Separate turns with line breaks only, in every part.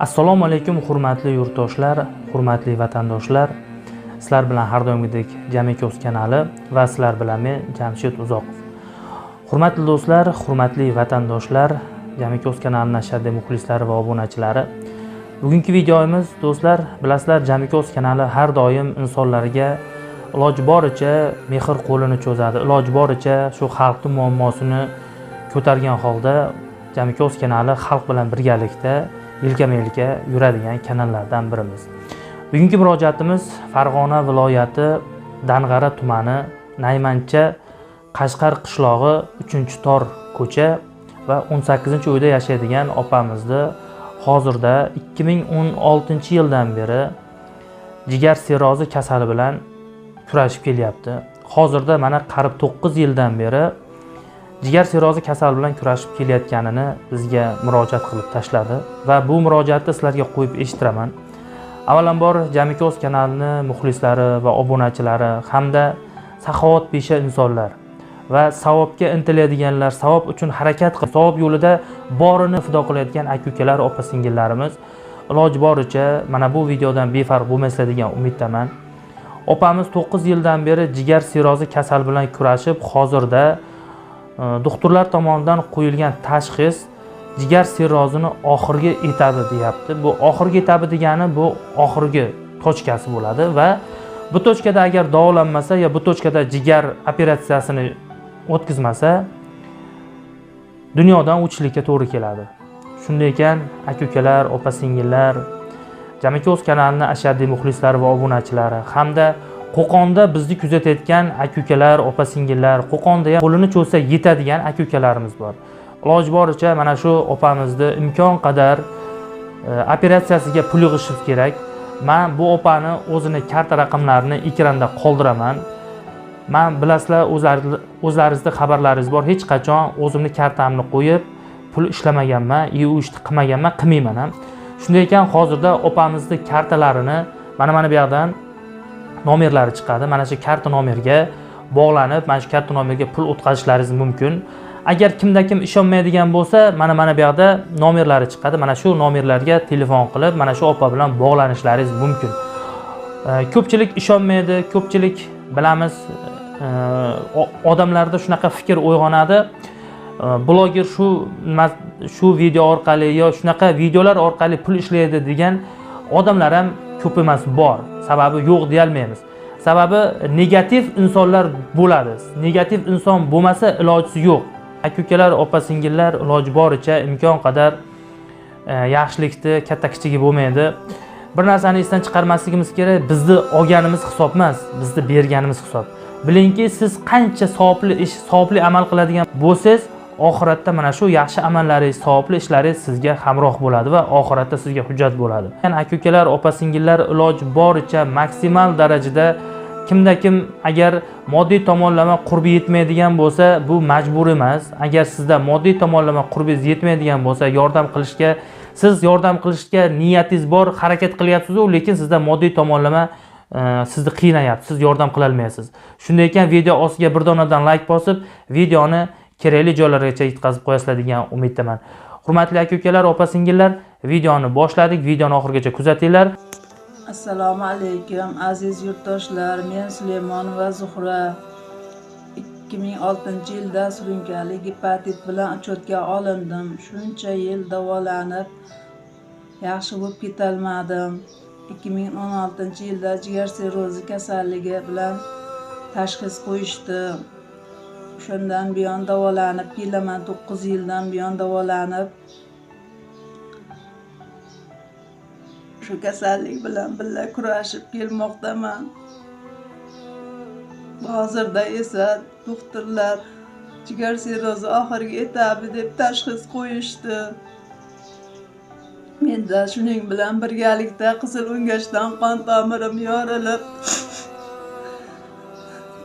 Assalomu alaykum hurmatli yurtdoshlar, hurmatli vatandoshlar. Sizlar bilan har doimgidek Jamiki kanali va sizlar bilan men Jamshid Uzoqov. Hurmatli do'stlar, hurmatli vatandoshlar, Jamiki kanalining ashaddiy muxlislari va obunachilari. Bugungi videomiz do'stlar, bilasizlar, Jamiki kanali har doim insonlarga iloji boricha mehr qo'lini cho'zadi. Iloji boricha shu xalqning muammosini ko'targan holda Jamiki kanali xalq bilan birgalikda yelkama-yelka yuradigan kanallardan birimiz. Bugungi murojaatimiz Farg'ona viloyati Dang'ara tumani Naymancha Qashqar qishlog'i 3-tor ko'cha va 18-uyda yashaydigan opamizni hozirda 2016-yildan beri jigar sirrozi kasali bilan kurashib kelyapti. Hozirda mana qarib 9 yildan beri jigar sirrozi kasali bilan kurashib kelayotganini bizga murojaat qilib tashladi va bu murojaatni sizlarga qo'yib eshittiraman. Avvalambor Jamiki kanalini muxlislari va obunachilari hamda saxovatpesha insonlar va savobga intiladiganlar, savob uchun harakat qilib, savob yo'lida borini fido qilayotgan aka-ukalar, opa-singillarimiz iloji boricha mana bu videodan befarq bo'lmaysizlar degan umiddaman. Opamiz 9 yildan beri jigar sirrozi kasali bilan kurashib, hozirda doktorlar tomonidan qo'yilgan tashxis jigar sirrozini oxirgi etabi deyapti. Bu oxirgi etabi degani bu oxirgi tochkasi bo'ladi va bu tochkada agar davolanmasa yo bu tochkada jigar operatsiyasini o'tkazmasa dunyodan o'tishlikka to'g'ri keladi. Shunday ekan, aka-ukalar, opa-singillar, Jamiki kanalini ashaddiy muxlislari va obunachilari hamda Qo'qonda bizni kuzatayotgan aka-ukalar, opa-singillar, Qo'qonda ham qo'lini cho'zsa yetadigan aka-ukalarimiz bor. Iloji boricha mana shu opamizni imkon qadar operatsiyasiga pul yig'ishimiz kerak. Men bu opani o'zini karta raqamlarini ekranda qoldiraman. Men bilasizlar, o'zlaringizda xabarlaringiz bor. Hech qachon o'zimni kartamni qo'yib pul ishlamaganman, u ishni qilmaganman, qilmayman ham. Shunday ekan, hozirda opamizni kartalarini mana bu yoqdan nomerlari chiqadi. Mana shu karta nomerga bog'lanib, mana shu karta nomerga pul o'tkazishlaringiz mumkin. Agar kimda kim ishonmaydigan bo'lsa, mana bu yoqda nomerlari chiqadi. Mana shu nomerlarga telefon qilib, mana shu opa bilan bog'lanishlaringiz mumkin. Ko'pchilik ishonmaydi, ko'pchilik bilamiz, odamlarda shunaqa fikr uyg'onadi. Bloger shu video orqali yo shunaqa videolar orqali pul ishlaydi degan odamlar ham ko'p emas, bor. Sababi yo'q deya olmaymiz. Sababi negativ insonlar bo'ladi. Negativ inson bo'lmasa ilojisi yo'q. Aka-ukalar, opa-singillar iloji boricha imkon qadar yaxshilikni katta kichigi bo'lmaydi. Bir narsani esdan chiqarmasligimiz kerak, bizni olganimiz hisob emas, bizni berganimiz hisob. Bilingki, siz qancha savobli ish, savobli amal qiladigan bo'lsangiz, oxiratda mana shu yaxshi amallaringiz, savobli ishlaringiz sizga hamroh bo'ladi va oxiratda sizga hujjat bo'ladi. Ya'ni aka-ukalar, opa-singillar iloji boricha maksimal darajada kimda kim agar moddiy tomonlama qurbi yetmaydigan bo'lsa, bu majbur emas. Agar sizda moddiy tomonlama qurbingiz yetmaydigan bo'lsa, yordam qilishga, siz yordam qilishga niyatingiz bor, harakat qilyapsiz-u, lekin sizda moddiy tomonlama sizni qiynayapti, siz yordam qila olmaysiz. Shunday ekan, video ostiga bir donadan like bosib, videoni kerakli joylargacha yetkazib qo'yasizlar degan umiddaman. Hurmatli aka-ukalar, opa-singillar, videoni boshladik, videoni oxirigacha kuzatinglar.
Assalomu alaykum aziz yurtdoshlar, men Suleymonova Zuhra. 2006-yilda surunkali gepatit bilan uchotga olindim. Shuncha yil davolanib, yaxshi bo'lib ketolmadim. 2016-yilda jigar sirrozi kasalligi bilan tashxis qo'yishdi. Shundan buyon davolanib kelaman, 9 yildan buyon davolanib shu kasallik bilan birga kurashib kelmoqdaman. Hozirda esa doktorlar jigar sirrozi oxirgi etabi deb tashxis qo'yishdi. Menda shuning bilan birgalikda qizil o'ngachdan qon tomirim yorilib,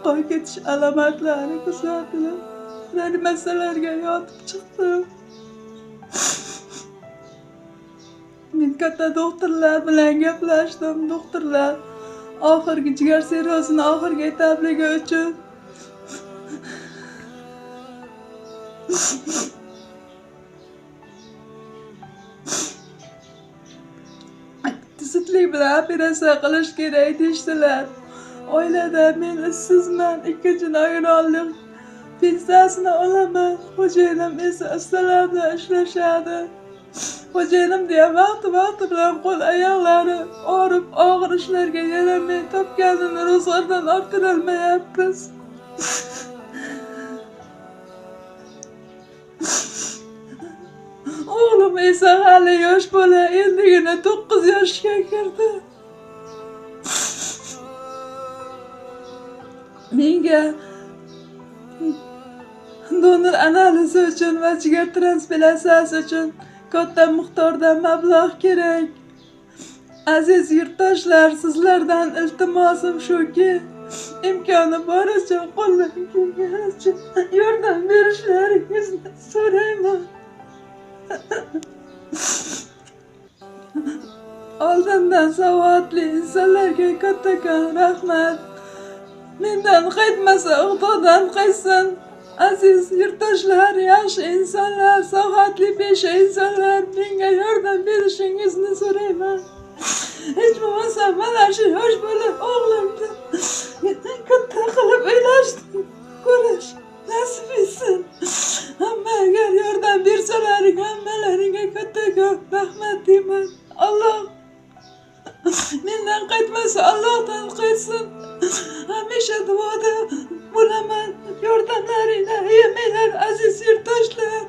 qon ketish alomatlari kuzatilib, reanimatsiyalarga yotib chiqdim. Men katta doktorlar bilan gaplashdim. Doktorlar oxirgi jigar sirrozini oxirgi etabligi uchun Zudlik bilan operatsiya qilish kerak deyishdilar. Oilada men ishsizman, ikkinchi nogironlik pensiyasini olaman. Xo'jayinim esa ustalar bilan ishlashadi. Xo'jayinimda ham vaqti-vaqti bilan qo'l oyoqlari og'rib, og'ir ishlarga yaramay, topganini ro'zg'ordan orttirolmayapmiz. O'g'lim esa hali yosh bola, endigina 9 yoshga kirdi. Menga donor analizi uchun va jigar transplantatsiyasi uchun katta miqdorda mablag' kerak. Aziz yurtdoshlar, sizlardan iltimosim shuki, imkoni boricha, qo'ldan kelganicha yordam berishlaringizni so'rayman. Oldindan savodli insonlarga kattakon rahmat. Mendan qaytmasa Xudodan qaytsin. Aziz yurtdoshlar, yaxshi insonlar, saxovatli pesha insonlar, menga yordam berishingizni so'rayman. Hech bo'lmasa mana shu yosh bola o'g'limni katta qilib uylashni ko'rish nasib etsin. Hamma agar yordam bersalaring, hammalaringga kattakon rahmat deyman. Alloh mendan qaytmasa Allohdan qaytsin. Hamisha duoda bo'laman. Yordamlaringni ayamanglar, aziz yurtdoshlar.